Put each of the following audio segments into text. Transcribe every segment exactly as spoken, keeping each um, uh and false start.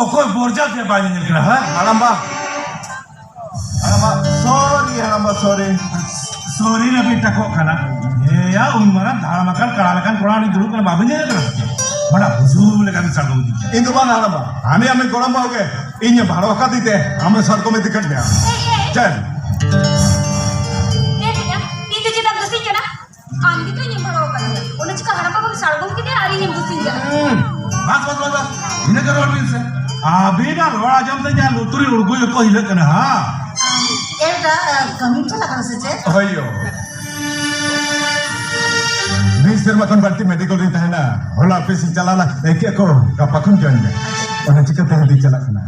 ᱚᱠᱚᱭ ᱵᱚᱨᱡᱟ ᱛᱮ ᱵᱟᱭ ᱧᱮᱧᱮᱞ ᱠᱟᱱᱟ, ᱦᱮᱸ? ᱦᱟᱲᱟᱢᱵᱟ, ᱦᱟᱲᱟᱢᱵᱟ, sorry, ᱦᱟᱲᱟᱢᱵᱟ, sorry. Sorry ᱨᱮ ᱵᱤᱱ ᱴᱟᱠᱚᱜ ᱠᱟᱱᱟ᱾ ᱮᱭᱟ, ᱩᱱ ᱢᱟᱨᱟᱝ ᱫᱷᱟᱲᱟᱢ ᱟᱠᱟᱱ ᱠᱟᱲᱟ ᱞᱮᱠᱟᱱ ᱠᱚᱲᱟ ᱩᱱᱤ ᱫᱩᱲᱩᱵ ᱠᱟᱱᱟ, ᱵᱟᱵᱤᱱ ᱧᱮᱧᱮᱞ ᱠᱟᱱᱟ? ᱵᱟᱲᱟ ᱵᱩᱡᱷᱟᱹᱣ ᱞᱮᱠᱟ ᱵᱤᱱ ᱥᱟᱰᱚ ᱤᱫᱤ ᱠᱮᱫᱟ᱾ ᱤᱧ ᱫᱚ ᱵᱟᱝ ᱦᱟᱲᱟᱢᱵᱟ, ᱟᱢᱮ ᱟᱢᱮ ᱜᱚᱲᱚᱢᱵᱟ ᱜᱮ ᱤᱧ ᱵᱷᱟᱲᱟ ᱟᱠᱟᱫᱤ ᱛᱮ ᱟᱢᱮ ᱥᱟᱲᱠᱚᱢ ᱤᱫᱤ ᱠᱟᱫ ᱢᱮᱭᱟ᱾ ᱮᱭ, ᱮᱭ, ᱮᱭ᱾ ᱪᱮᱫ? ᱮᱭ, ᱤᱧ ᱫᱚ ᱪᱮᱫᱟᱜ ᱫᱩᱥᱤᱧ ᱠᱟᱱᱟ? ᱟᱢ ᱜᱮᱛᱚ ᱤᱧᱮᱢ ᱵᱷᱟᱲᱟ ᱟᱠᱟᱫᱤᱧᱟ᱾ ᱚᱱᱟ ᱪᱤᱠᱟ ᱦᱟᱲᱟᱢ ᱵᱟᱵᱟᱢ ᱥᱟᱲᱜᱚᱢ ᱠᱮᱫᱮᱭᱟ ᱟᱨ ᱤᱧᱮᱢ ᱫᱩᱥᱤᱧ ᱠᱟᱱᱟ? ᱦᱩᱸ᱾ ᱵᱟᱥ, ᱵᱟᱥ, ᱵᱟᱥ, ᱵᱟᱥ᱾ ᱤᱱᱟᱹ ᱜᱮ ᱨᱚᱲ ᱵᱤᱱ ᱥᱮ᱾ ᱟᱹᱵᱤᱱᱟᱜ ᱨᱚᱲ ᱟᱸᱡᱚᱢ ᱛᱮ ᱡᱟᱦᱟᱸ ᱞᱩᱛᱩᱨ ᱨᱮ ᱩᱲᱜᱩ ᱜᱮᱠᱚ ᱦᱤᱞᱟᱹᱜ ᱠᱟᱱᱟ, ᱦᱟᱸ? ᱮᱴᱟ, ᱠᱟᱹᱢᱤ ᱪᱟᱞᱟᱜ ᱠᱟᱱᱟ ᱥᱮ ᱪᱮᱫ? ᱦᱳᱭ ᱭᱳ᱾ ᱢᱤᱫ ᱥᱮᱨᱢᱟ ᱠᱷᱚᱱ ᱵᱟᱹᱲᱛᱤ ᱢᱮᱰᱤᱠᱮᱞ ᱨᱤᱧ ᱛᱟᱦᱮᱱᱟ᱾ ᱦᱚᱞᱟ ᱚᱯᱷᱤᱥ ᱤᱧ ᱪᱟᱞᱟᱣ ᱞᱮᱱᱟ, ᱮᱠᱮ ᱠᱚ ᱜᱟᱯᱟ ᱠᱷᱚᱱ ᱡᱚᱭᱮᱱ ᱢᱮ᱾ ᱚᱱᱟ ᱪᱤᱠᱟᱹ ᱛᱮᱦᱮᱧ ᱫᱚᱧ ᱪᱟᱞᱟᱜ ᱠᱟᱱᱟ᱾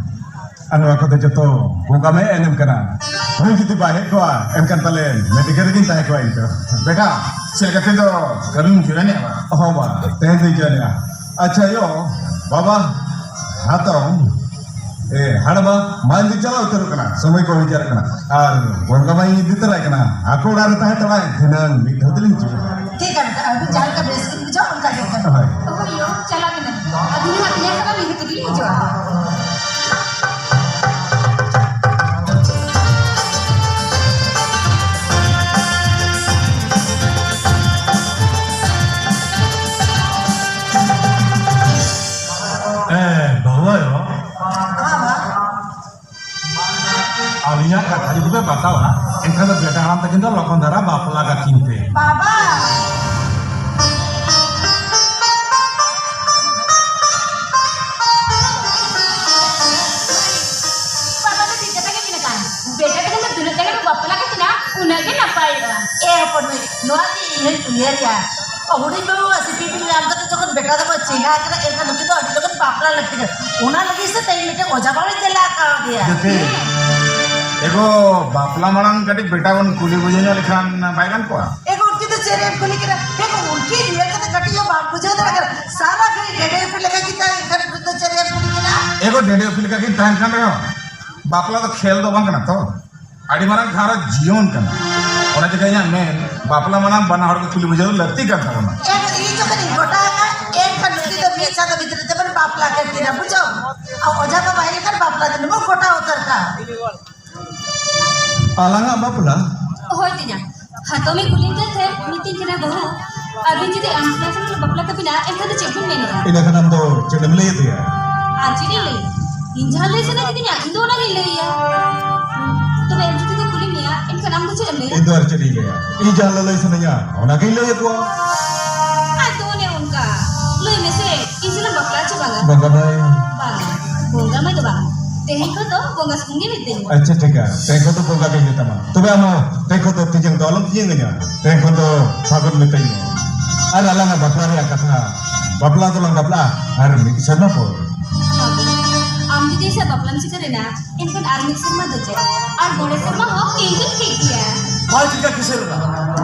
ᱟᱨ ᱱᱚᱣᱟ ᱠᱚᱫᱚ ᱡᱚᱛᱚ ᱵᱚᱸᱜᱟ ᱢᱟᱭᱟ ᱮᱱᱮᱢ ᱠᱟᱱᱟ᱾ ᱩᱱᱤ ᱡᱩᱫᱤ ᱵᱟᱭ ᱦᱮᱡ ᱠᱚᱜᱼᱟ, ᱮᱱᱠᱷᱟᱱ ᱯᱟᱞᱮ ᱢᱮᱰᱤᱠᱮᱞ ᱨᱮᱜᱮᱧ ᱛᱟᱦᱮᱸ ᱠᱚᱜᱼᱟ ᱤᱧ ᱫᱚ᱾ ᱵᱮᱴᱟ, ᱪᱮᱫ ᱞᱮᱠᱟ ᱛᱮᱫᱚ ᱠᱟᱹᱢᱤᱢ ᱡᱚᱭᱮᱱᱮᱜᱼᱟ ᱵᱟ? ᱦᱚᱸ ᱵᱟ, ᱛᱮᱦᱮᱧ ᱫᱚᱧ ᱡᱚᱭᱮᱱᱮᱜᱼᱟ᱾ ᱟᱪᱪᱷᱟ ᱭᱳ, ᱵᱟᱵᱟ, ᱦᱟᱛᱚᱢ, ᱮ, ᱦᱟᱲᱟᱢᱟ, ᱢᱟᱧ ᱫᱚ ᱪᱟᱞᱟᱣ ᱩᱛᱟᱹᱨᱚᱜ ᱠᱟᱱᱟ, ᱥᱚᱢᱚᱭ ᱠᱚ ᱦᱩᱭ ᱡᱟᱣᱨᱟᱜ ᱠᱟᱱᱟ᱾ ᱟᱨ ᱵᱚᱸᱜᱟ ᱢᱟᱧ ᱤᱫᱤ ᱛᱚᱨᱟᱭ ᱠᱟᱱᱟ, ᱟᱠᱚ ᱚᱲᱟᱜ ᱨᱮ ᱛᱟᱦᱮᱸ ᱛᱟᱲᱟᱭ, ᱫᱷᱤᱱᱟᱹᱝ ᱢᱤᱫ ᱫᱷᱟᱣ ᱛᱮᱞᱤᱧ ᱦᱤᱡᱩᱜᱼᱟ᱾ ᱴᱷᱤᱠ ᱜᱮᱭᱟ, ᱟᱹᱵᱤᱱ ᱡᱟᱦᱟᱸ ᱞᱮᱠᱟ ᱵᱮᱥ ᱵᱤᱱ ᱵᱩᱡᱷᱟᱹᱣᱟ, ᱚᱱᱠᱟ ᱜᱮ ᱠᱟᱹᱢᱤ᱾ ᱦᱳᱭ᱾ ᱦᱳᱭ ᱭᱳ, ᱪᱟᱞᱟᱜ ᱠᱟᱱᱟ᱾ ᱟᱹᱵᱤᱱ ᱦᱚᱸ ᱛᱮᱭᱟᱨ ᱠᱟᱛᱮ ᱢᱤᱫ ᱜᱷᱟᱹᱲᱤᱡ ᱛᱮᱜᱮ ᱞᱤᱧ ᱦᱤᱡᱩᱜᱼᱟ᱾ ᱮ, ᱵᱟᱹᱦᱩ ᱟᱭᱳ, ᱟᱹᱞᱤᱧᱟᱜ ᱠᱟᱛᱷᱟ ᱡᱩᱫᱤ ᱯᱮ ᱵᱟᱛᱟᱣᱟ, ᱮᱱᱠᱷᱟᱱ ᱫᱚ ᱵᱮᱴᱟ ᱦᱟᱲᱟᱢ ᱛᱟᱹᱠᱤᱱ ᱫᱚ ᱞᱚᱜᱚᱱ ᱫᱷᱟᱨᱟ ᱵᱟᱯᱞᱟ ᱠᱟᱹᱠᱤᱱ ᱯᱮ᱾ ᱵᱟᱵᱟ! ᱵᱟᱵᱟ ᱫᱚ ᱴᱷᱤᱠ ᱠᱟᱛᱷᱟ ᱜᱮ ᱢᱮᱱ ᱟᱠᱟᱫ᱾ ᱵᱮᱴᱟ ᱛᱟᱹᱠᱤᱱ ᱫᱚ ᱛᱤᱱᱟᱹᱜ ᱪᱟᱬᱮ ᱯᱮ ᱵᱟᱯᱞᱟ ᱠᱟᱹᱠᱤᱱᱟ, ᱩᱱᱟᱹᱜ ᱜᱮ ᱱᱟᱯᱟᱭᱚᱜᱼᱟ᱾ ᱮ ᱦᱚᱯᱚᱱ ᱢᱟᱹᱭ, ᱱᱚᱣᱟ ᱜᱮ ᱤᱧ ᱦᱚᱧ ᱩᱭᱦᱟᱹᱨ ᱜᱮᱭᱟ᱾ ᱦᱩᱰᱤᱧ ᱵᱟᱹᱵᱩ ᱥᱤᱯᱤ ᱧᱟᱢ ᱠᱟᱛᱮ ᱡᱚᱠᱷᱚᱱ ᱵᱮᱴᱟ ᱛᱟᱠᱚ ᱪᱮᱸᱜᱷᱟ ᱟᱠᱟᱱᱟ, ᱮᱱᱠᱷᱟᱱ ᱱᱩᱠᱤᱱ ᱫᱚ ᱟᱹᱰᱤ ᱞᱚᱜᱚᱱ ᱵᱟᱯᱞᱟ ᱞᱟᱹᱠᱛᱤ ᱠᱟᱱᱟ᱾ ᱚᱱᱟ ᱞᱟᱹᱜᱤᱫ ᱥᱮ ᱛᱮᱦᱮᱧ ᱢᱤᱫᱴᱮᱱ ᱚᱡᱷᱟ ᱵᱟᱵᱟᱧ ᱪᱟᱞᱟᱣ ᱠᱟᱣᱫᱮᱭᱟ᱾ ᱡᱟᱛᱮ, ᱮᱜᱳ, ᱵᱟᱯᱞᱟ ᱢᱟᱲᱟᱝ ᱠᱟᱹᱴᱤᱡ ᱵᱮᱴᱟ ᱵᱚᱱ ᱠᱩᱞᱤ ᱵᱩᱡᱷᱟᱹᱣ ᱧᱚᱜ ᱞᱮᱠᱷᱟᱱ ᱵᱟᱭ ᱜᱟᱱ ᱠᱚᱜᱼᱟ? ᱮᱜᱳ, ᱩᱱᱠᱤᱱ ᱫᱚ ᱪᱮᱫ ᱨᱮᱢ ᱠᱩᱞᱤ ᱠᱤᱱᱟ? ᱮᱜᱳ, ᱩᱱᱠᱤᱱ ᱧᱮᱞ ᱠᱟᱛᱮ ᱠᱟᱹᱴᱤᱡ ᱦᱚᱸ ᱵᱟᱢ ᱵᱩᱡᱷᱟᱹᱣ ᱫᱟᱲᱮᱭᱟᱜ ᱠᱟᱱᱟ? ᱥᱟᱨᱟ ᱜᱷᱟᱹᱲᱤᱡ ᱰᱮᱰᱮ ᱯᱮ ᱞᱮᱠᱟ ᱜᱮ ᱛᱟᱦᱮᱸ, ᱮᱱᱠᱷᱟᱱ ᱩᱱᱠᱤᱱ ᱫᱚ ᱪᱮᱫ ᱨᱮᱢ ᱠᱩᱞᱤ ᱠᱤᱱᱟ? ᱮᱜᱳ, ᱰᱮᱰᱮ ᱯᱮ ᱞᱮᱠᱟ ᱠᱤᱱ ᱛᱟᱦᱮᱱ ᱠᱷᱟᱱ ᱨᱮᱦᱚᱸ, ᱵᱟᱯᱞᱟ ᱫᱚ ᱠᱷᱮᱞ ᱫᱚ ᱵᱟᱝ ᱠᱟᱱᱟ ᱛᱚ᱾ ᱟᱹᱰᱤ ᱢᱟᱨᱟᱝ ᱜᱷᱟᱨᱚᱸᱡᱽ ᱡᱤᱭᱚᱱ ᱠᱟᱱᱟ᱾ ᱚᱱᱟ ᱪᱤᱠᱟᱹ ᱤᱧᱟᱹᱜ ᱢᱮᱱ, ᱵᱟᱯᱞᱟ ᱢᱟᱲᱟᱝ ᱵᱟᱱᱟ ᱦᱚᱲ ᱜᱮ ᱠᱩᱞᱤ ᱵᱩᱡᱷᱟᱹᱣ ᱞᱟᱹᱠᱛᱤ ᱠᱟᱱ ᱛᱟᱵᱚᱱᱟ᱾ ᱮᱱ ᱤᱧ ᱡᱚᱠᱷᱚᱱᱤᱧ ᱜᱚᱴᱟ ᱟᱠᱟᱫ, ᱮᱱ ᱱᱩᱠᱤᱱ ᱫᱚ ᱢᱤᱫ ᱪᱟᱸᱫᱚ ᱵᱷᱤᱛᱨᱤ ᱛᱮᱵᱚᱱ ᱵᱟᱯᱞᱟ ᱠᱮᱫ ᱠᱤᱱᱟ, ᱵᱩᱡᱷᱟᱹᱣ? ᱟᱨ ᱚᱡᱷᱟ ᱵᱟᱵᱟ ᱦᱮᱡ ᱞᱮᱠᱷᱟᱱ ᱵᱟᱯᱞᱟ ᱫᱤᱱ ᱵᱚᱱ ᱜᱚᱴᱟ ᱩᱛᱟᱹᱨ ᱠᱟᱜᱼᱟ᱾ ᱟᱞᱟᱝᱟᱜ ᱵᱟᱯᱞᱟ? ᱦᱳᱭ ᱛᱤᱧᱟ᱾ ᱦᱟᱛᱚᱢᱮ ᱠᱩᱞᱤᱧ ᱠᱟᱱ ᱛᱟᱦᱮᱸᱫ, ᱢᱤᱛᱟᱹᱧ ᱠᱟᱱᱟ, "ᱵᱟᱹᱦᱩ, ᱟᱹᱵᱤᱱ ᱡᱩᱫᱤ ᱟᱢ ᱥᱟᱞᱟᱜ ᱵᱟᱯᱞᱟ ᱛᱟᱹᱵᱤᱱᱟ, ᱮᱱᱠᱷᱟᱱ ᱫᱚ ᱪᱮᱫ ᱵᱤᱱ ᱢᱮᱱᱮᱫᱼᱟ?" ᱤᱱᱟᱹ ᱠᱷᱟᱱ ᱟᱢ ᱫᱚ ᱪᱮᱫ ᱮᱢ ᱞᱟᱹᱭ ᱟᱫᱮᱭᱟ? ᱟᱨ ᱪᱮᱫ ᱤᱧ ᱞᱟᱹᱭᱟ? ᱤᱧ ᱡᱟᱦᱟᱸ ᱞᱟᱹᱭ ᱥᱟᱱᱟ ᱠᱤᱫᱤᱧᱟ, ᱤᱧ ᱫᱚ ᱚᱱᱟᱜᱤᱧ ᱞᱟᱹᱭᱟ᱾ ᱛᱚᱵᱮ ᱟᱢ ᱡᱩᱫᱤ ᱠᱚ ᱠᱩᱞᱤ ᱢᱮᱭᱟ, ᱮᱱᱠᱷᱟᱱ ᱟᱢ ᱫᱚ ᱪᱮᱫ ᱮᱢ ᱞᱟᱹᱭᱟ? ᱤᱧ ᱫᱚ ᱟᱨ ᱪᱮᱫ ᱤᱧ ᱞᱟᱹᱭᱟ? ᱤᱧ ᱡᱟᱦᱟᱸ ᱞᱟᱹᱞᱟᱹᱭ ᱥᱟᱱᱟᱧᱟ, ᱚᱱᱟᱜᱤᱧ ᱞᱟᱹᱭ ᱟᱠᱚᱣᱟ᱾ ᱟᱫᱚ ᱚᱱᱮ ᱚᱱᱠᱟ᱾ ᱞᱟᱹᱭ ᱢᱮᱥᱮ, ᱤᱧ ᱥᱟᱞᱟᱜ ᱵᱟᱯᱞᱟ ᱪᱮ ᱵᱟᱝᱟ? ᱵᱚᱸᱜᱟ ᱢᱟᱹᱭ᱾ ᱵᱟᱝᱟ, ᱵᱚᱸᱜᱟ ᱢᱟᱹᱭ ᱫᱚ ᱵᱟᱝ᱾ ᱛᱮᱦᱮᱧ ᱠᱷᱚᱱ ᱫᱚ ᱵᱚᱸᱜᱟ ᱥᱩᱢᱩᱝ ᱜᱮ ᱢᱤᱛᱟᱹᱧ ᱢᱮ᱾ ᱟᱪᱪᱷᱟ, ᱴᱷᱤᱠᱟ᱾ ᱛᱮᱦᱮᱧ ᱠᱷᱚᱱ ᱫᱚ ᱵᱚᱸᱜᱟ ᱜᱮᱧ ᱢᱮᱛᱟᱢᱟ᱾ ᱛᱚᱵᱮ ᱟᱢ ᱦᱚᱸ ᱛᱮᱦᱮᱧ ᱠᱷᱚᱱ ᱫᱚ ᱛᱤᱧᱟᱹᱝ ᱫᱚ ᱟᱞᱚᱢ ᱛᱤᱧᱟᱹᱝ ᱟᱹᱧᱟ᱾ ᱛᱮᱦᱮᱧ ᱠᱷᱚᱱ ᱫᱚ ᱯᱷᱟᱹᱜᱩᱱ ᱢᱮᱛᱟᱹᱧ ᱢᱮ᱾ ᱟᱨ ᱟᱞᱟᱝᱟᱜ ᱵᱟᱯᱞᱟ ᱨᱮᱭᱟᱜ ᱠᱟᱛᱷᱟ, ᱵᱟᱯᱞᱟ ᱫᱚᱞᱟᱝ ᱵᱟᱯᱞᱟᱜᱼᱟ ᱟᱨ ᱢᱤᱫ ᱥᱮᱨᱢᱟ ᱯᱚᱨ᱾ ᱟᱢ ᱡᱩᱫᱤ ᱤᱧ ᱥᱟᱶ ᱵᱟᱯᱞᱟᱢ ᱥᱤᱠᱟᱹᱨ ᱮᱱᱟ, ᱮᱱᱠᱷᱟᱱ ᱟᱨ ᱢᱤᱫ ᱥᱮᱨᱢᱟ ᱫᱚ ᱪᱮᱫ? ᱟᱨ ᱢᱚᱬᱮ ᱥᱮᱨᱢᱟ ᱦᱚᱸ ᱤᱧ ᱫᱚᱧ ᱴᱷᱤᱠ ᱜᱮᱭᱟ᱾ ᱵᱟᱭ ᱴᱷᱤᱠᱟ ᱠᱤᱥᱟᱹᱬ ᱮᱨᱟ᱾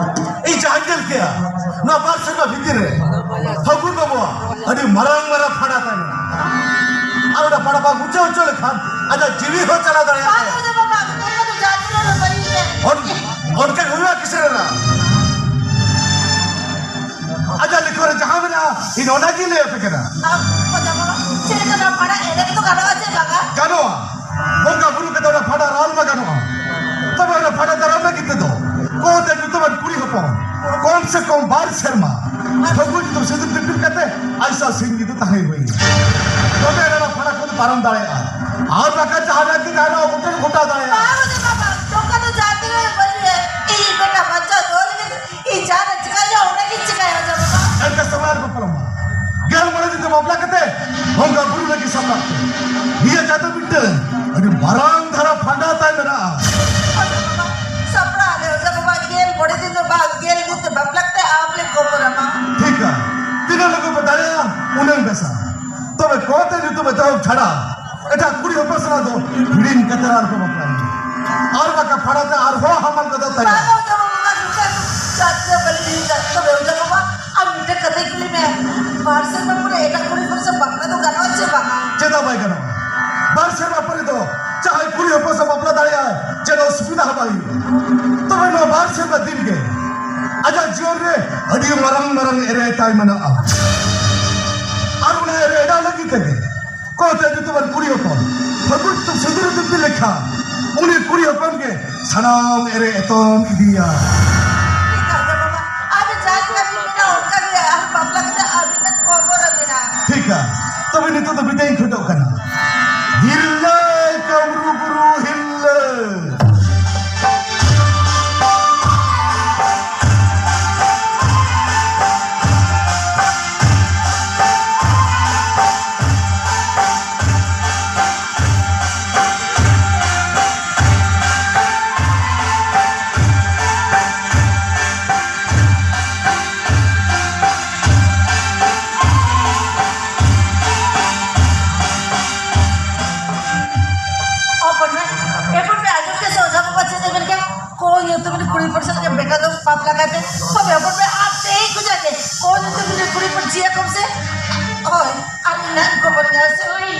ᱤᱧ ᱡᱟᱦᱟᱸᱧ ᱧᱮᱞ ᱠᱮᱜᱼᱟ, ᱱᱚᱣᱟ ᱵᱟᱨ ᱥᱮᱨᱢᱟ ᱵᱷᱤᱛᱤᱨ ᱨᱮ ᱯᱷᱟᱹᱜᱩᱱ ᱵᱟᱵᱩᱣᱟᱜ ᱟᱹᱰᱤ ᱢᱟᱨᱟᱝ ᱢᱟᱨᱟᱝ ᱯᱷᱟᱰᱟ ᱛᱟᱭ ᱢᱮᱱᱟᱜᱼᱟ᱾ ᱟᱨ ᱚᱱᱟ ᱯᱷᱟᱰᱟ ᱵᱟᱝ ᱢᱩᱪᱟᱹᱫ ᱦᱚᱪᱚ ᱞᱮᱠᱷᱟᱱ ᱟᱡᱟᱜ ᱡᱤᱣᱤ ᱦᱚᱸ ᱪᱟᱞᱟᱣ ᱫᱟᱲᱮᱭᱟᱜᱼᱟ᱾ ᱵᱟᱝ ᱦᱩᱭᱩᱜᱼᱟ ᱵᱟᱵᱟ, ᱚᱱᱟ ᱫᱚ ᱡᱟᱦᱟᱸ ᱛᱤᱱᱟᱹᱜ ᱨᱮ ᱵᱟᱹᱲᱤᱡ ᱜᱮ᱾ ᱚᱱ-, ᱚᱱᱠᱟ ᱜᱮ ᱦᱩᱭᱩᱜᱼᱟ ᱠᱤᱥᱟᱹᱬ ᱮᱨᱟ᱾ ᱟᱡᱟᱜ ᱞᱤᱠᱷᱚᱱ ᱨᱮ ᱡᱟᱦᱟᱸ ᱢᱮᱱᱟᱜᱼᱟ, ᱤᱧ ᱚᱱᱟᱜᱤᱧ ᱞᱟᱹᱭ ᱟᱯᱮ ᱠᱟᱱᱟ᱾ ᱟᱢ ᱠᱚ ᱡᱟᱢᱟ, ᱪᱮᱫ ᱞᱮᱠᱟ ᱱᱚᱣᱟ ᱯᱷᱟᱰᱟ ᱮᱲᱮ ᱠᱚ ᱜᱟᱱᱚᱜᱼᱟ ᱪᱮ ᱵᱟᱝᱟ? ᱜᱟᱱᱚᱜᱼᱟ᱾ ᱵᱚᱸᱜᱟ ᱵᱩᱨᱩ ᱠᱟᱛᱮ ᱚᱱᱟ ᱯᱷᱟᱰᱟ ᱨᱟᱞ ᱢᱟ ᱜᱟᱱᱚᱜᱼᱟ᱾ ᱛᱚᱵᱮ ᱚᱱᱟ ᱯᱷᱟᱰᱟ ᱫᱟᱨᱟᱢ ᱞᱟᱹᱜᱤᱫ ᱛᱮᱫᱚ ᱠᱚᱛᱮ ᱧᱩᱛᱩᱢᱟᱱ ᱠᱩᱲᱤ ᱦᱚᱯᱚᱱ ᱠᱚᱢ ᱥᱮ ᱠᱚᱢ ᱵᱟᱨ ᱥᱮᱨᱢᱟ ᱯᱷᱟᱹᱜᱩᱱ ᱧᱩᱛᱩᱢ ᱥᱤᱸᱫᱩᱨ ᱫᱤᱯᱤᱞ ᱠᱟᱛᱮ ᱟᱡ ᱥᱟᱶ ᱥᱤᱧ ᱧᱤᱫᱟᱹ ᱛᱟᱦᱮᱸ ᱦᱩᱭ ᱟᱭᱟ᱾ ᱛᱚᱵᱮ ᱚᱱᱟ ᱯᱷᱟᱰᱟ ᱠᱷᱚᱱ ᱯᱟᱨᱚᱢ ᱫᱟᱲᱮᱭᱟᱜᱼᱟ᱾ ᱟᱨ ᱵᱟᱠᱷᱟᱱ ᱡᱟᱦᱟᱸ ᱨᱮ ᱜᱮ ᱛᱟᱦᱮᱱᱟ, ᱜᱚᱴᱟ ᱜᱚᱴᱟ ᱫᱟᱲᱮᱭᱟᱜᱼᱟ᱾ ᱵᱟᱝ ᱨᱮ ᱵᱟᱵᱟ, ᱱᱚᱝᱠᱟ ᱫᱚ ᱡᱟᱦᱟᱸ ᱛᱤᱱᱟᱹᱜ ᱵᱟᱹᱲᱤᱡ ᱨᱮ ᱤᱧ ᱵᱮᱴᱟ ᱵᱟᱧᱪᱟᱣ ᱫᱚᱦᱚ ᱞᱟᱹᱜᱤᱫ ᱤᱧ ᱡᱟᱦᱟᱸ ᱪᱤᱠᱟᱹᱭᱟ, ᱚᱱᱟᱜᱤᱧ ᱪᱤᱠᱟᱹᱭᱟ, ᱚᱡᱷᱟ ᱵᱟᱵᱟ᱾ ᱮᱱᱛᱮ ᱥᱚᱢᱟᱡᱽ ᱵᱟᱯᱞᱟ ᱢᱟ᱾ ᱜᱮᱞ ᱢᱚᱬᱮ ᱫᱤᱱ ᱛᱮ ᱵᱟᱯᱞᱟ ᱠᱟᱛᱮ ᱵᱚᱸᱜᱟ ᱵᱩᱨᱩ ᱞᱟᱹᱜᱤᱫ ᱥᱟᱯᱲᱟᱜ ᱯᱮ᱾ ᱱᱤᱭᱟᱹ ᱪᱟᱸᱫᱚ ᱢᱤᱫᱴᱟᱹᱝ ᱟᱹᱰᱤ ᱢᱟᱨᱟᱝ ᱫᱷᱟᱨᱟ ᱯᱷᱟᱸᱰᱟ ᱛᱟᱭ ᱢᱮᱱᱟᱜᱼᱟ᱾ ᱚᱡᱷᱟ ᱵᱟᱵᱟ, ᱥᱟᱯᱲᱟᱜ ᱟᱞᱮ, ᱚᱡᱷᱟ ᱵᱟᱵᱟ, ᱜᱮᱞ ᱢᱚᱬᱮ ᱫᱤᱱ ᱫᱚ ᱵᱟᱝ, ᱜᱮᱞ ᱫᱤᱱ ᱛᱮ ᱵᱟᱯᱞᱟ ᱠᱟᱛᱮ ᱟᱢ ᱞᱮ ᱠᱷᱚᱵᱚᱨᱟᱢᱟ᱾ ᱴᱷᱤᱠᱟ, ᱛᱤᱱᱟᱹᱜ ᱞᱚᱜᱚᱱ ᱯᱮ ᱫᱟᱲᱮᱭᱟᱜᱼᱟ, ᱩᱱᱟᱹᱝ ᱵᱮᱥᱟ᱾ ᱛᱚᱵᱮ ᱠᱚᱛᱮ ᱧᱩᱛᱩᱢ ᱮᱛᱚᱦᱚᱵ ᱪᱷᱟᱲᱟ ᱮᱴᱟᱜ ᱠᱩᱲᱤ ᱦᱚᱯᱚᱱ ᱥᱟᱞᱟᱜ ᱫᱚ ᱦᱤᱲᱤᱧ ᱠᱟᱛᱮ ᱟᱨ ᱠᱚ ᱵᱟᱯᱞᱟᱭᱟ᱾ ᱟᱨ ᱵᱟᱠᱷᱟᱱ ᱯᱷᱟᱲᱟ ᱛᱮ ᱟᱨᱦᱚᱸ ᱦᱟᱢᱟᱞ ᱠᱟᱛᱮ ᱛᱟᱭᱟ᱾ ᱵᱟᱝ, ᱵᱟᱝ, ᱵᱟᱝ, ᱵᱟᱝ, ᱵᱟᱝ, ᱵᱟᱝ, ᱵᱟᱝ, ᱵᱟᱝ, ᱵᱟᱝ, ᱵᱟᱝ, ᱵᱟᱝ, ᱵᱟᱝ, ᱵᱟᱝ, ᱵᱟᱝ, ᱵᱟᱝ, ᱵᱟᱝ, ᱵᱟᱨ ᱥᱮᱨᱢᱟ ᱯᱚᱨᱮ ᱮᱴᱟᱜ ᱠᱩᱲᱤ ᱦᱚᱯᱚᱱ ᱥᱟᱶ ᱵᱟᱯᱞᱟ ᱫᱚ ᱜᱟᱱᱚᱜᱼᱟ ᱪᱮ ᱵᱟᱝᱟ? ᱪᱮᱫᱟᱜ ᱵᱟᱭ ᱜᱟᱱᱚᱜᱼᱟ? ᱵᱟᱨ ᱥᱮᱨᱢᱟ ᱯᱚᱨᱮ ᱫᱚ ᱡᱟᱦᱟᱸᱭ ᱠᱩᱲᱤ ᱦᱚᱯᱚᱱ ᱥᱟᱶ ᱵᱟᱯᱞᱟ ᱫᱟᱲᱮᱭᱟᱜᱼᱟᱭ, ᱪᱮᱫ ᱚᱥᱩᱵᱤᱫᱷᱟ ᱦᱚᱸ ᱵᱟᱭ ᱦᱩᱭᱩᱜᱼᱟ᱾ ᱛᱚᱵᱮ ᱱᱚᱣᱟ ᱵᱟᱨ ᱥᱮᱨᱢᱟ ᱫᱤᱱ ᱜᱮ ᱟᱡᱟᱜ ᱡᱤᱭᱚᱱ ᱨᱮ ᱟᱹᱰᱤ ᱢᱟᱨᱟᱝ ᱢᱟᱨᱟᱝ ᱮᱲᱮ ᱛᱟᱭ ᱢᱮᱱᱟᱜᱼᱟ᱾ ᱮᱲᱟᱣ ᱞᱟᱹᱜᱤᱫ ᱛᱮᱜᱮ ᱠᱚ ᱛᱮ ᱧᱩᱛᱩᱢᱟᱱ ᱠᱩᱲᱤ ᱦᱚᱯᱚᱱ ᱯᱷᱟᱹᱜᱩᱱ ᱛᱩ ᱥᱤᱸᱫᱩᱨ ᱫᱤᱯᱤᱞ ᱞᱮᱠᱷᱟᱱ ᱩᱱᱤ ᱠᱩᱲᱤ ᱦᱚᱯᱚᱱ ᱜᱮ ᱥᱟᱱᱟᱢ ᱮᱨᱮ ᱮᱛᱚᱢ ᱤᱫᱤᱭᱟ᱾ ᱴᱷᱤᱠ ᱟᱪᱷᱮ ᱵᱟᱵᱟ, ᱟᱵᱤᱱ ᱡᱟᱦᱟᱸ ᱞᱮᱠᱟ ᱵᱤᱱ ᱢᱮᱱᱟ ᱚᱱᱠᱟ ᱜᱮ, ᱟᱨ ᱵᱟᱯᱞᱟ ᱠᱟᱛᱮ ᱟᱵᱤᱱ ᱴᱷᱮᱱ ᱠᱷᱚᱵᱚᱨ ᱟᱵᱤᱱᱟ᱾ ᱴᱷᱤᱠᱟ, ᱛᱚᱵᱮ ᱱᱤᱛᱚᱜ ᱫᱚ ᱵᱤᱫᱟᱹᱭ ᱤᱧ ᱠᱷᱚᱡᱚᱜ ᱠᱟᱱᱟ᱾ ᱦᱤᱨᱞᱟᱹ ᱠᱟᱹᱢᱨᱩ ᱜᱩᱨᱩ ᱦᱤᱨᱞᱟᱹ᱾ ᱦᱚᱯᱚᱱ ᱢᱮ, ᱦᱚᱯᱚᱱ ᱢᱮ, ᱟᱸᱡᱚᱢ ᱯᱮ ᱥᱮ, ᱚᱡᱷᱟ ᱵᱟᱵᱟ ᱪᱮᱫ ᱮ ᱢᱮᱱ ᱠᱮᱫ? ᱠᱚ ᱧᱩᱛᱩᱢ ᱨᱤᱱᱤᱡ ᱠᱩᱲᱤ ᱦᱚᱯᱚᱱ ᱥᱟᱞᱟᱜ ᱜᱮ ᱵᱮᱴᱟ ᱫᱚ ᱵᱟᱯᱞᱟ ᱠᱟᱭ ᱯᱮ᱾ ᱦᱚᱯᱚᱱ ᱢᱮ, ᱦᱚᱯᱚᱱ ᱢᱮ, ᱟᱨ ᱛᱮᱦᱮᱧ ᱠᱷᱚᱱᱟᱜ ᱜᱮ ᱠᱚ ᱧᱩᱛᱩᱢ ᱨᱤᱱᱤᱡ ᱠᱩᱲᱤ ᱦᱚᱯᱚᱱ ᱡᱤᱭᱟᱹ ᱠᱚᱢ ᱥᱮ᱾ ᱦᱳᱭ, ᱟᱨ ᱤᱧ ᱦᱟᱸᱜ ᱤᱧ ᱠᱷᱚᱵᱚᱨ ᱧᱟ ᱥᱮ᱾ ᱦᱳᱭ,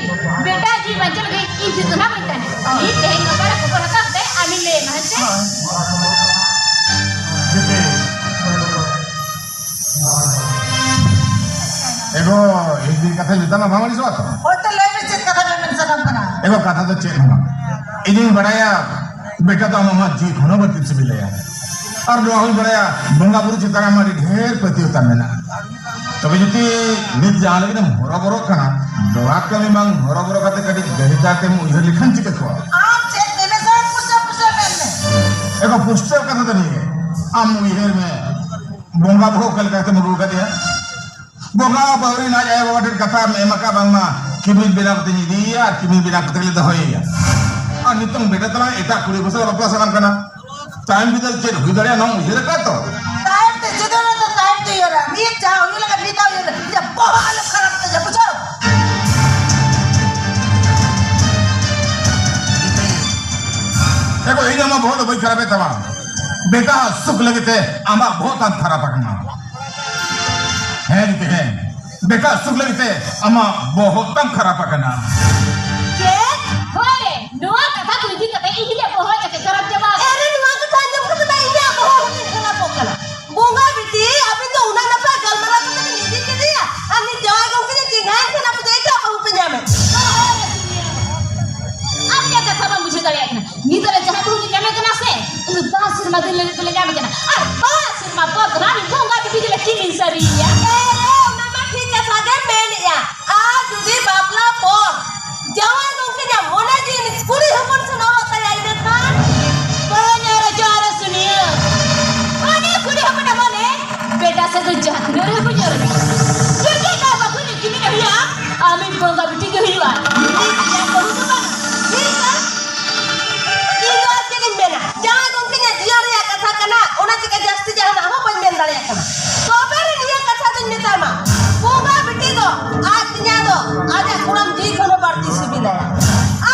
ᱵᱮᱴᱟ ᱡᱤᱣᱤ ᱵᱟᱧᱪᱟᱣ ᱞᱟᱹᱜᱤᱫ ᱤᱧ ᱡᱩᱛᱩᱱᱟ ᱵᱟᱹᱧ ᱛᱟᱦᱮᱱᱟ᱾ ᱤᱧ ᱛᱮᱦᱮᱧ ᱜᱟᱯᱟ ᱨᱮ ᱠᱷᱚᱵᱚᱨ ᱦᱟᱛᱟᱣ ᱠᱟᱛᱮ ᱟᱢᱤᱧ ᱞᱟᱹᱭ ᱟᱢᱟ, ᱦᱮᱸ ᱥᱮ? ᱦᱳᱭ᱾ ᱮᱜᱳ, ᱤᱧ ᱫᱤᱱ ᱠᱟᱛᱷᱟ ᱢᱮᱛᱟᱢᱟ ᱵᱟᱝ ᱟᱹᱲᱤᱥᱚᱜᱼᱟ ᱛᱚ? ᱦᱳᱭ, ᱛᱚ ᱞᱟᱹᱭ ᱢᱮ, ᱪᱮᱫ ᱠᱟᱛᱷᱟ ᱯᱮ ᱢᱮᱱ ᱥᱟᱱᱟᱢ ᱠᱟᱱᱟ? ᱮᱜᱳ, ᱠᱟᱛᱷᱟ ᱫᱚ ᱪᱮᱫ ᱦᱚᱸ ᱵᱟᱝ᱾ ᱤᱧᱤᱧ ᱵᱟᱲᱟᱭᱟ, ᱵᱮᱴᱟ ᱫᱚ ᱟᱢᱟᱜ ᱢᱟ ᱡᱤᱣᱤ ᱠᱷᱚᱱ ᱦᱚᱸ ᱵᱟᱹᱲᱛᱤᱢ ᱥᱤᱵᱤᱞᱟᱭᱟ᱾ ᱟᱨ ᱱᱚᱣᱟ ᱦᱚᱸᱧ ᱵᱟᱲᱟᱭᱟ, ᱵᱚᱸᱜᱟ ᱵᱩᱨᱩ ᱪᱮᱛᱟᱱ ᱨᱮ ᱟᱢᱟᱜ ᱟᱹᱰᱤ ᱰᱷᱮᱨ ᱯᱟᱹᱛᱭᱟᱹᱣ ᱛᱟᱢ ᱢᱮᱱᱟᱜᱼᱟ᱾ ᱛᱚᱵᱮ ᱡᱩᱫᱤ ᱱᱤᱛ ᱡᱟᱦᱟᱸ ᱞᱟᱹᱜᱤᱫ ᱮᱢ ᱦᱚᱨᱚᱵᱚᱨᱚᱜ ᱠᱟᱱᱟ, ᱱᱚᱣᱟ ᱠᱟᱹᱢᱤ ᱵᱟᱝ ᱦᱚᱨᱚᱵᱚᱨᱚ ᱠᱟᱛᱮ ᱠᱟᱹᱴᱤᱡ ᱜᱟᱹᱦᱤᱨ ᱫᱷᱟᱨᱟ ᱛᱮᱢ ᱩᱭᱦᱟᱹᱨ ᱞᱮᱠᱷᱟᱱ ᱪᱤᱠᱟᱹ ᱠᱚᱜᱼᱟ? ᱟᱢ ᱪᱮᱫ ᱢᱮᱱᱮ ᱥᱟᱱᱟᱢ ᱯᱩᱥᱴᱟᱹᱣ ᱯᱩᱥᱴᱟᱹᱣ ᱢᱮᱱ ᱢᱮ᱾ ᱮᱜᱳ, ᱯᱩᱥᱴᱟᱹᱣ ᱠᱟᱛᱷᱟ ᱫᱚ ᱱᱤᱭᱟᱹ, ᱟᱢ ᱩᱭᱦᱟᱹᱨ ᱢᱮ, ᱵᱚᱸᱜᱟ ᱵᱩᱨᱩ ᱚᱠᱟ ᱞᱮᱠᱟ ᱠᱟᱛᱮᱢ ᱟᱹᱜᱩ ᱟᱠᱟᱫᱮᱭᱟ? ᱵᱚᱸᱜᱟ ᱵᱟᱹᱣᱨᱤᱱ ᱟᱡ ᱟᱭᱳ ᱵᱟᱵᱟ ᱴᱷᱮᱱ ᱠᱟᱛᱷᱟ ᱮᱢ ᱟᱠᱟᱫ ᱵᱟᱝᱢᱟ ᱠᱤᱢᱤᱱ ᱵᱮᱱᱟᱣ ᱠᱟᱛᱮᱧ ᱤᱫᱤᱭᱮᱭᱟ ᱟᱨ ᱠᱤᱢᱤᱱ ᱵᱮᱱᱟᱣ ᱠᱟᱛᱮ ᱞᱮ ᱫᱚᱦᱚᱭᱮᱭᱟ᱾ ᱟᱨ ᱱᱤᱛᱚᱝ ᱵᱮᱴᱟ ᱛᱟᱞᱟᱝ ᱮᱴᱟᱜ ᱠᱩᱲᱤ ᱠᱚ ᱥᱟᱞᱟᱜ ᱵᱟᱯᱞᱟ ᱥᱟᱱᱟᱢ ᱠᱟᱱᱟ᱾ ᱛᱟᱭᱚᱢ ᱵᱤᱫᱟᱹᱞ ᱪᱮᱫ ᱦᱩᱭ ᱫᱟᱲᱮᱭᱟᱜᱼᱟ, ᱱᱚᱣᱟᱢ ᱩᱭᱦᱟᱹᱨ ᱟᱠᱟᱫ ᱛᱚ? ᱛᱟᱭᱚᱢ ᱛᱮ ᱪᱮᱫ ᱦᱚᱸ ᱵᱟᱝ, ᱛᱟᱭᱚᱢ ᱛᱮ ᱩᱭᱦᱟᱹᱨᱟ᱾ ᱱᱤᱛ ᱡᱟᱦᱟᱸ ᱦᱩᱭᱩᱜ ᱞᱟᱹᱜᱤᱫ ᱱᱤᱛ ᱦᱚᱸ ᱩᱭᱦᱟᱹᱨᱟ᱾ ᱤᱧᱟᱹᱜ ᱵᱚᱦᱚᱜ ᱟᱞᱚ ᱠᱷᱟᱨᱟᱯ ᱛᱤᱧᱟ, ᱵᱩᱡᱷᱟᱹᱣ? ᱫᱮᱠᱷᱚ, ᱤᱧ ᱟᱢᱟᱜ ᱵᱚᱦᱚᱜ ᱫᱚ ᱵᱟᱹᱧ ᱠᱷᱟᱨᱟᱯᱮᱫ ᱛᱟᱢᱟ᱾ ᱵᱮᱴᱟ ᱥᱩᱠ ᱞᱟᱹᱜᱤᱫ ᱛᱮ ᱟᱢᱟᱜ ᱵᱚᱦᱚᱜ ᱛᱟᱢ ᱠᱷᱟᱨᱟᱯ ᱟᱠᱟᱱᱟ᱾ ᱦᱮᱸ ᱡᱤᱛᱮ, ᱦᱮᱸ᱾ ᱵᱮᱴᱟ ᱥᱩᱠ ᱞᱟᱹᱜᱤᱫ ᱛᱮ ᱟᱢᱟᱜ ᱵᱚᱦᱚᱜ ᱛᱟᱢ ᱠᱷᱟᱨᱟᱯ ᱟᱠᱟᱱᱟ᱾ ᱪᱮᱫ? ᱦᱳᱭ ᱨᱮ, ᱱᱚᱣᱟ ᱠᱟᱛᱷᱟ ᱠᱚ ᱤᱫᱤ ᱠᱟᱛᱮ ᱤᱧ ᱦᱤᱞᱳᱜ ᱵᱚᱦᱚᱜ ᱡᱟᱛᱮ ᱠᱷᱟᱨᱟᱯ ᱪᱟᱵᱟ᱾ ᱮᱨᱮ, ᱱᱚᱣᱟ ᱠᱟᱛᱷᱟ ᱟᱸᱡᱚᱢ ᱠᱟᱛᱮ ᱢᱟ ᱤᱧᱟᱜ ᱵᱚᱦᱚᱜ ᱦᱚᱸ ᱛᱤᱧ ᱠᱷᱟᱨᱟᱯᱚᱜ ᱠᱟᱱᱟ᱾ ᱵᱚᱸᱜᱟ ᱵᱤᱴᱤ, ᱟᱵᱤᱱ ᱫᱚ ᱩᱱᱟᱹᱜ ᱱᱟᱯᱟᱭ ᱜᱟᱞᱢᱟᱨᱟᱣ ᱠᱟᱛᱮ ᱵᱤᱱ ᱤᱫᱤ ᱠᱮᱫᱮᱭᱟ, ᱟᱨ ᱱᱤᱛ ᱡᱟᱶᱟᱭ ᱜᱚᱢᱠᱮ ᱫᱚ ᱪᱮᱸᱜᱷᱟᱭᱮᱱ ᱠᱟᱱᱟ᱾ ᱥᱮᱨᱢᱟ ᱫᱤᱱ ᱞᱟᱹᱜᱤᱫ ᱫᱚᱞᱮ ᱧᱟᱢ ᱠᱟᱱᱟ᱾ ᱟᱨ ᱵᱟᱨ ᱥᱮᱨᱢᱟ ᱯᱚᱨ ᱫᱚ ᱱᱟᱦᱟᱜ ᱵᱚᱸᱜᱟ ᱵᱤᱴᱤ ᱜᱮᱞᱮ ᱠᱤᱢᱤᱱ ᱥᱟᱹᱨᱤᱭᱮᱭᱟ᱾ ᱮ ᱨᱮ, ᱚᱱᱟ ᱢᱟ ᱴᱷᱤᱠ ᱠᱟᱛᱷᱟ ᱜᱮ ᱢᱮᱱᱮᱜᱼᱟ᱾ ᱟᱨ ᱡᱩᱫᱤ ᱵᱟᱯᱞᱟ ᱯᱚᱨ ᱡᱟᱶᱟᱭ ᱜᱚᱢᱠᱮ ᱧᱟᱢ ᱢᱚᱱᱮ ᱡᱤᱱᱤᱥ ᱠᱩᱲᱤ ᱦᱚᱯᱚᱱ ᱥᱮᱱᱚᱜ ᱛᱟᱭᱟ, ᱤᱱᱟᱹ ᱠᱷᱟᱱ ᱵᱟᱹᱧ ᱟᱨ ᱡᱚᱦᱟᱨ ᱥᱩᱱᱤᱭᱟᱹ᱾ ᱢᱟᱱᱮ ᱠᱩᱲᱤ ᱦᱚᱯᱚᱱᱟᱜ ᱢᱚᱱᱮ ᱵᱮᱴᱟ ᱥᱮᱫ ᱫᱚ ᱡᱟᱦᱟᱸ ᱛᱤᱱᱟᱹᱜ ᱨᱮᱦᱚᱸ ᱵᱟᱹᱧ ᱧᱮᱞ ᱢᱮᱭᱟ᱾ ᱡᱩᱫᱤ ᱱᱚᱣᱟ ᱵᱟᱹᱦᱩ ᱨᱮ ᱠᱤᱢᱤᱱ ᱦᱩᱭᱩᱜᱼᱟ, ᱟᱢᱤᱡ ᱵᱚᱸᱜᱟ ᱵᱤᱴᱤ ᱜᱮ ᱦᱩᱭᱩᱜᱼᱟ᱾ ᱴᱷᱤᱠ ᱜᱮᱭᱟ, ᱵᱟᱹᱦᱩ ᱫᱚ ᱵᱟᱝ᱾ ᱴᱷᱤᱠ ᱜᱮᱭᱟ᱾ ᱤᱧ ᱫᱚ ᱟᱨ ᱪᱮᱫ ᱤᱧ ᱢᱮᱱᱟ? ᱡᱟᱶᱟᱭ ᱜᱚᱢᱠᱮ ᱤᱧᱟᱹᱜ ᱡᱤᱭᱚᱱ ᱨᱮᱭᱟᱜ ᱠᱟᱛᱷᱟ ᱠᱟᱱᱟ, ᱚᱱᱟ ᱪᱤᱠᱟᱹ ᱡᱟᱹᱥᱛᱤ ᱡᱟᱦᱟᱱᱟᱜ ᱦᱚᱸ ᱵᱟᱹᱧ ᱢᱮᱱ ᱫᱟᱲᱮᱭᱟᱜ ᱠᱟᱱᱟ᱾ ᱛᱚᱵᱮ ᱨᱮ ᱱᱤᱭᱟᱹ ᱠᱟᱛᱷᱟ ᱫᱚᱧ ᱢᱮᱛᱟᱢᱟ, ᱵᱚᱸᱜᱟ ᱵᱤᱴᱤ ᱫᱚ ᱟᱡ ᱛᱤᱧᱟ ᱫᱚ ᱟᱡᱟᱜ ᱠᱚᱲᱟᱢ ᱡᱤᱣᱤ ᱠᱷᱚᱱ ᱦᱚᱸ ᱵᱟᱹᱲᱛᱤ ᱥᱤᱵᱤᱞᱟᱭᱟ᱾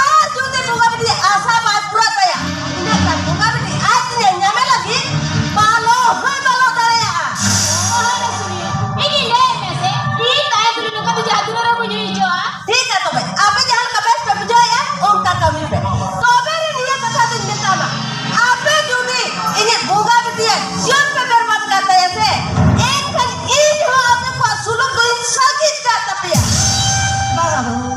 ᱟᱨ ᱡᱩᱫᱤ ᱵᱚᱸᱜᱟ ᱵᱤᱴᱤ ᱟᱥᱟ ᱵᱟᱭ ᱯᱩᱨᱟᱹᱜ ᱛᱟᱭᱟ, ᱤᱱᱟᱹ ᱠᱷᱟᱱ ᱵᱚᱸᱜᱟ ᱵᱤᱴᱤ ᱟᱡ ᱛᱤᱧᱟ ᱧᱟᱢᱮ ᱞᱟᱹᱜᱤᱫ ᱵᱟᱞᱚ ᱦᱚᱸᱭ ᱵᱟᱞᱚ ᱫᱟᱲᱮᱭᱟᱜᱼᱟ᱾ ᱚᱱᱟ ᱫᱚ ᱥᱩᱱᱤ, ᱤᱧᱤᱧ ᱞᱟᱹᱭ ᱢᱮ ᱥᱮ, ᱤᱧ ᱛᱟᱦᱮᱸ ᱛᱩᱞᱩᱡ ᱱᱚᱝᱠᱟ ᱫᱚ ᱡᱟᱦᱟᱸ ᱫᱩᱞᱟᱹᱲ ᱨᱮ ᱵᱟᱹᱧ ᱦᱩᱭ ᱦᱚᱪᱚᱜᱼᱟ᱾ ᱴᱷᱤᱠ ᱜᱮᱭᱟ, ᱛᱚᱵᱮ ᱟᱯᱮ ᱡᱟᱦᱟᱸ ᱞᱮᱠᱟ ᱵᱮᱥ ᱯᱮ ᱵᱩᱡᱷᱟᱹᱣᱮᱫᱼᱟ, ᱚᱱᱠᱟ ᱠᱟᱹᱢᱤ ᱯᱮ᱾ ᱛᱚᱵᱮ ᱨᱮ ᱱᱤᱭᱟᱹ ᱠᱟᱛᱷᱟ ᱫᱚᱧ ᱢᱮᱛᱟᱢᱟ, ᱟᱯᱮ ᱡᱩᱫᱤ ᱤᱧᱤᱡ ᱵᱚᱸᱜᱟ ᱵᱤᱴᱤᱭᱟᱜ ᱡᱤᱭᱚᱱ ᱯᱮ ᱵᱮᱨᱵᱟᱫ ᱠᱟᱜ ᱛᱟᱭᱟ ᱥᱮ, ᱮᱱᱠᱷᱟᱱ ᱤᱧ ᱦᱚᱸ ᱟᱯᱮ ᱠᱚᱣᱟᱜ ᱥᱩᱞᱩᱠ ᱫᱚᱧ ᱥᱟᱹᱜᱤᱫ ᱠᱟᱜ ᱛᱟᱯᱮᱭᱟ᱾ ᱵᱟᱝᱟ ᱵᱟᱹᱦᱩ,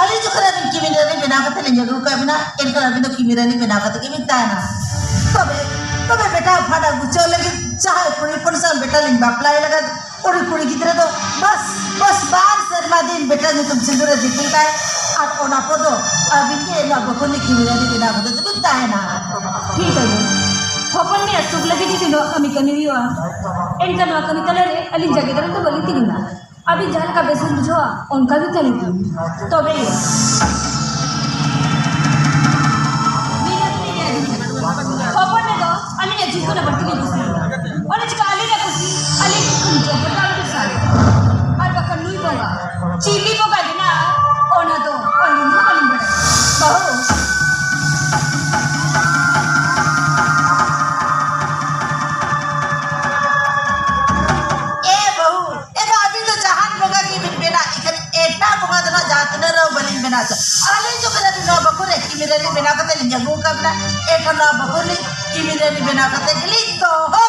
ᱟᱹᱞᱤᱧ ᱡᱚᱠᱷᱚᱱ ᱟᱹᱵᱤᱱ ᱠᱤᱢᱤᱱ ᱨᱟᱹᱱᱤ ᱵᱮᱱᱟᱣ ᱠᱟᱛᱮ ᱞᱤᱧ ᱟᱹᱜᱩ ᱟᱠᱟᱫ ᱵᱤᱱᱟ, ᱮᱱᱠᱷᱟᱱ ᱟᱹᱵᱤᱱ ᱫᱚ ᱠᱤᱢᱤᱱ ᱨᱟᱹᱱᱤ ᱵᱮᱱᱟᱣ ᱠᱟᱛᱮ ᱜᱮᱵᱤᱱ ᱛᱟᱦᱮᱱᱟ᱾ ᱛᱚᱵᱮ, ᱛᱚᱵᱮ ᱵᱮᱴᱟ ᱯᱷᱟᱰᱟ ᱜᱩᱪᱷᱟᱹᱣ ᱞᱟᱹᱜᱤᱫ ᱡᱟᱦᱟᱸᱭ ᱠᱩᱲᱤ ᱦᱚᱯᱚᱱ ᱥᱟᱶ ᱵᱮᱴᱟ ᱞᱤᱧ ᱵᱟᱯᱞᱟᱭ ᱞᱟᱹᱜᱤᱫ, ᱩᱱᱤ ᱠᱩᱲᱤ ᱜᱤᱫᱽᱨᱟᱹ ᱫᱚ ᱵᱟᱥ, ᱵᱟᱥ ᱵᱟᱨ ᱥᱮᱨᱢᱟ ᱫᱤᱱ ᱵᱮᱴᱟ ᱧᱩᱛᱩᱢ ᱥᱤᱸᱫᱩᱨ ᱮ ᱫᱤᱯᱤᱞ ᱛᱟᱭ, ᱟᱨ ᱚᱱᱟ ᱯᱚᱨ ᱫᱚ ᱟᱹᱵᱤᱱ ᱜᱮ ᱱᱚᱣᱟ ᱵᱟᱹᱦᱩ ᱨᱤᱱᱤᱡ ᱠᱤᱢᱤᱱ ᱨᱟᱹᱱᱤ ᱵᱮᱱᱟᱣ ᱠᱟᱛᱮ ᱫᱚᱵᱤᱱ ᱛᱟᱦᱮᱱᱟ᱾ ᱴᱷᱤᱠ ᱜᱮᱭᱟ᱾ ᱦᱚᱯᱚᱱ ᱢᱮᱭᱟ ᱥᱩᱠ ᱞᱟᱹᱜᱤᱫ ᱡᱩᱫᱤ ᱱᱚᱣᱟ ᱠᱟᱹᱢᱤ ᱠᱟᱹᱢᱤ ᱦᱩᱭᱩᱜᱼᱟ, ᱮᱱᱠᱷᱟᱱ ᱱᱚᱣᱟ ᱠᱟᱹᱢᱤ ᱛᱟᱞᱟ ᱨᱮ ᱟᱹᱞᱤᱧ ᱡᱟᱸᱜᱮ ᱫᱟᱨᱟᱢ ᱫᱚ ᱵᱟᱹᱞᱤᱧ ᱛᱤᱸᱜᱩᱱᱟ᱾ ᱟᱹᱵᱤᱱ ᱡᱟᱦᱟᱸ ᱞᱮᱠᱟ ᱵᱮᱥ ᱵᱤᱱ ᱵᱩᱡᱷᱟᱹᱣᱟ, ᱚᱱᱠᱟ ᱜᱮ ᱠᱟᱹᱢᱤ ᱵᱤᱱ᱾ ᱛᱚᱵᱮ ᱦᱚᱯᱚᱱ ᱨᱮᱫᱚ ᱟᱹᱞᱤᱧᱟᱜ ᱡᱤᱵᱚᱱ ᱨᱮ ᱵᱟᱹᱲᱛᱤ ᱞᱤᱧ ᱠᱩᱥᱤᱭᱟᱜᱼᱟ᱾ ᱚᱱᱟ ᱪᱤᱠᱟ ᱟᱹᱞᱤᱧᱟᱜ ᱠᱩᱥᱤ ᱟᱹᱞᱤᱧ ᱴᱷᱮᱱ ᱠᱷᱚᱱ ᱡᱚᱵᱚᱨ ᱫᱚ ᱟᱞᱚᱵᱤᱱ ᱥᱟᱵᱟ᱾ ᱟᱨ ᱵᱟᱠᱷᱟᱱ ᱱᱩᱭ ᱵᱚᱸᱜᱟ ᱪᱤᱞᱤ ᱵᱚᱸᱜᱟ ᱢᱮᱱᱟᱜᱼᱟ, ᱚᱱᱟ ᱫᱚ ᱟᱹᱞᱤᱧ ᱦᱚᱸ ᱵᱟᱹᱞᱤᱧ ᱵᱟᱲᱟᱭᱟ᱾ ᱵᱟᱹᱦᱩ᱾ ᱮ ᱵᱟᱹᱦᱩ, ᱮ ᱵᱟ, ᱟᱹᱵᱤᱱ ᱫᱚ ᱡᱟᱦᱟᱱ ᱵᱚᱸᱜᱟ ᱜᱮᱵᱤᱱ ᱵᱮᱱᱟ, ᱮᱱᱠᱷᱟᱱ ᱮᱴᱟᱜ ᱵᱚᱸᱜᱟ ᱫᱚ ᱱᱟᱜ ᱡᱟᱦᱟᱸ ᱛᱤᱱᱟᱹᱜ ᱨᱮᱦᱚᱸ ᱵᱟᱹᱞᱤᱧ ᱵᱮᱱᱟ ᱦᱚᱪᱚ᱾ ᱟᱹᱞᱤᱧ ᱡᱚᱠᱷᱚᱱ ᱟᱹᱵᱤᱱ ᱱᱚᱣᱟ ᱵᱟᱹᱦᱩ ᱨᱮ ᱠᱤᱢᱤᱱ ᱨᱟᱹᱱᱤ ᱵᱮᱱᱟᱣ ᱠᱟᱛᱮ ᱞᱤᱧ ᱟᱹᱜᱩ ᱟᱠᱟᱫ ᱵᱤᱱᱟ, ᱮᱱᱠᱷᱟᱱ ᱱᱚᱣᱟ ᱵᱟᱹᱦᱩ ᱞᱤᱧ ᱠᱤᱢᱤᱱ ᱨᱟᱹᱱᱤ ᱵᱮᱱᱟᱣ ᱠᱟᱛᱮ ᱜᱮᱞᱤᱧ ᱫᱚᱦᱚ